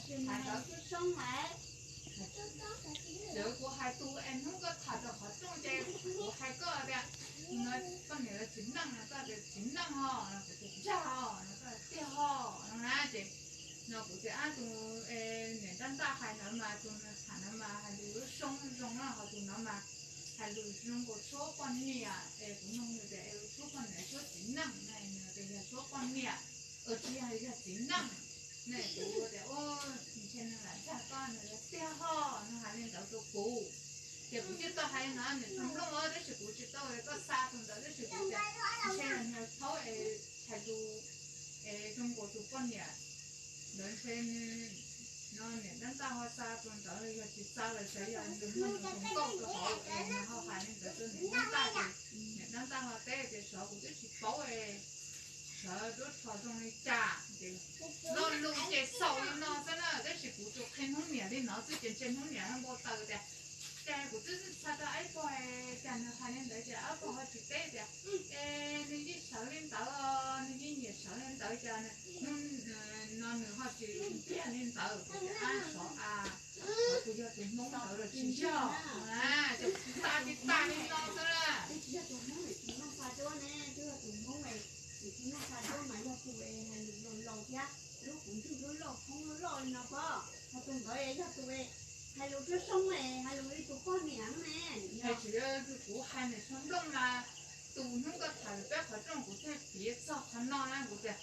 Hais ntawd xwb soob lawm. Lawv kuv hais tus es hnub koj tham rau qhov rooj ces kuv hais koj tias, no, koj niam lawv txiv neej no, koj tias txiv neej ho, no kuv tias yog ho, no koj tias tiag ho no na. Ces no kuv tias ab, tus niam nrab ntaj hais ntawd mas, tus tham ntawd mas hais lus lub soob zoo na, ho tus no mas hais lus zoo nkaus suab poj niam es kuv nug nws tias es suab poj niam suab txiv neej na, nws tias yog suab poj niam, tsis yog, yog txiv neej. Ne kuv tias ntshe nws lam dag koj, nws tiag ho, nws hais li ntawd rau kuv. Ces kuv thiaj tau hais no, nws txog nplooj tab sis kuv tsis tau, koj xa tus ntawd tab sis kuv tias ntshe yog thaub es hais lus es zoo nkaus tus poj niam ntawd ntshe no niam nrab ntaj ho xa tus ntawd, yog tsis xa lawm xyov yog nws muaj nws tus nkauj tus hauv es nws ho hais li ntawd rau niam nrab ntaj ces niam nrab ntaj ho teb tias xyov kuv twb tsis paub es xyov duab rho zoo li cas ces lo lus ces xaus li no xwb na, tab sis kuv tsuas qhia hnub niam li no xwb ces ntshe hnub niam npau taws tias, ces kuv twb txhais tau ib pog, cas nws hais li ntawd ces ob pog ho tsis teb tias es nws yeej sawv li ntawd, nws yeej nyiam sawv li ntawd ces no nws ho tsis tiag li ntawd, kuv tias ab xyov a, xyov kuv yog tus Hmoob ntawd los tsis yog, ces kuv txhais tag li no xwb na. Tus Hmoob, tus Hmoob mas yog tus hais lus laus laus thiab lub kuv ntsuj lub loj khoob lub loj li no pob, ho tus ntawd yog tus hais lus soob soob, hais lus li tus poj niam ne. Hais tsis, kuv hais nws txog nplooj mas, tus hnub koj tham lus peb qhov rooj kuv thiaj piav txog qhov no na, kuv tias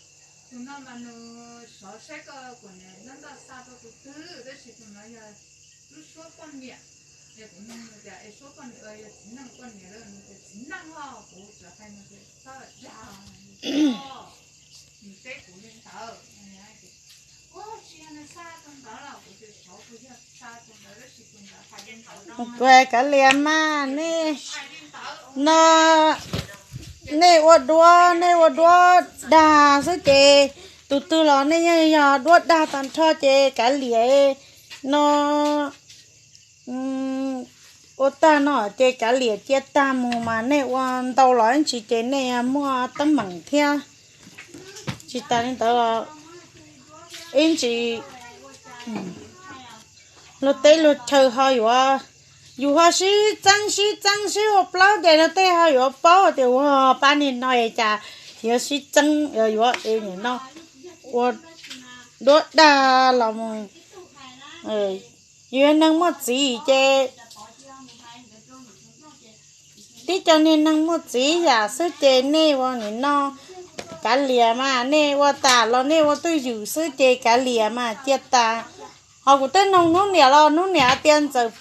tus no mas nws xyov saib koj kuv niam nrab ntaj xa rau tus twg, tab sis tus no yog lub suab poj niam. Es kuv nug nws tias es suab poj niam yog txiv neej poj niam lawm, nws tias txiv neej os, kuv txawm hais nws tias txhob dag, nws teb kuv li ntawd. Ua tsis yog nws xa tus ntawd los kuv tias xyov kuv yog xa tus ntawd tab sis tus ntawd hais li ntawd no. Kuv hais kav liam mas nej, no, nej ua duab, nej ua duab dag xwb ces tus twg los nej yeej yog duab dag tag nrho ces kav liam no. Ua tag no ces kav liam cia tag mus mas nej ua ntau los ib ntsis ces nej muaj teeb meem thiab. Tsis tas li ntawd los ib ntsis luag teb luag chaw ho yuav, yus ho sib txeeb sib txeeb sib ua plaub ces luag tej ho yuav paub tias ua pab niag no es cas yuav sib txeeb yuav es nim no ua duab dag los mus. Yus yog neeg muaj txiv ces tib co niag neeg muaj txiv yam xwb ces nej ua nim no kav liam mas, nej ua tas los nej ua twj ywm xwb ces kav liam mas cia tas. Ho kuv twb nug hnub niam los hnub niam tias Ntxawm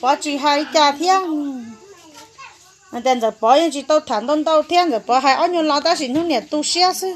Pov tsis hais li cas thiab. Tias Ntxawm Pov yeej tsis tau tham ntau ntau thiab, Ntxawm Pov hais ob nyuag lo tab sis hnub niam tu siab xwb.